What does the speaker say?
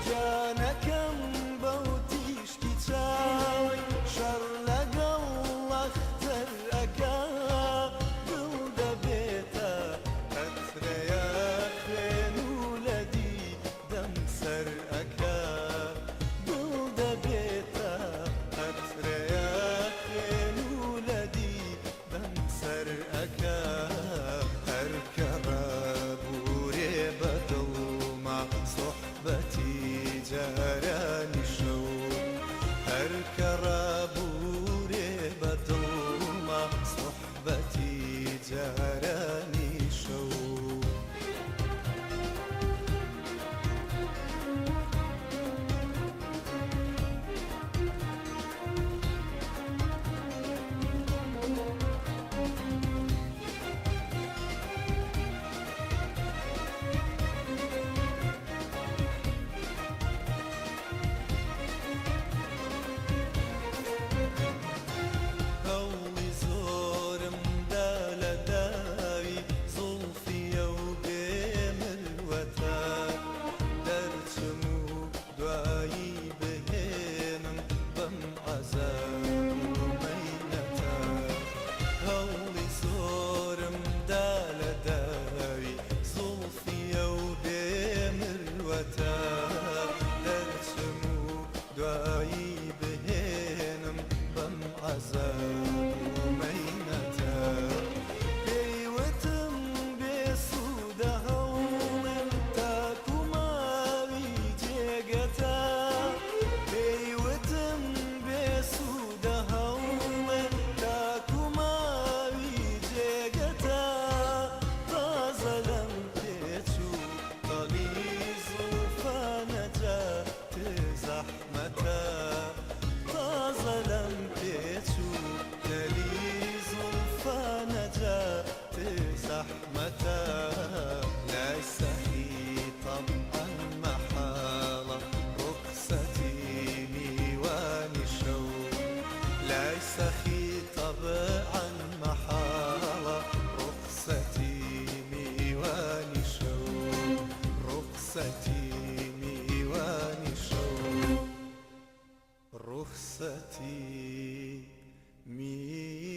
گیانەکەم بەو تیشکی چاوەی شەڕ لەگەڵ ئەختەر ئەکا. دڵ دەبێتە قەترەیە خوێن و لە دیدەم سەر ئەکا. دڵ دەبێتە قەترەیە خوێن و لە دیدەم سەر ئەکا. هەر کە ڕابوورێ بە دڵما سوحبەتی جارانی شەو. هەر کە ڕابوورێ بە دڵما سوحبەتی جارانی شەو. هەوڵی زۆرم دا لە داوی زوڵفیە و بێ مروەتە. دەرچم و دوایی بهێنم بەم عەزاب و مەینەتە. هەوڵی زۆرم دا لە داوی زوڵفیە و بێ مروەتە. دەرچم و دوایی بهێنم بەم عەزاب و مەینەتە. پێی وتم بێ سوودە هەوڵێ تاکو ماوی جێگەتە. پێی وتم بێ سوودە هەوڵێ تاکو ماوی جێگەتە. تازە لەم پێچوو تەڵی زوڵفانە جا تێ زەحمەتە. تازە لەم پێچوو تەلی زوڵفانە جا تێ زەحمەتە. لای سەخی تەبعەن مەحاڵە ڕوخسەتی میوانی شەو. لای سەخی تەبعەن مەحاڵە ڕوخسەتی میوانی شەو. ڕوخسەتی میوانی شەو. ڕوخسەتی میوانی.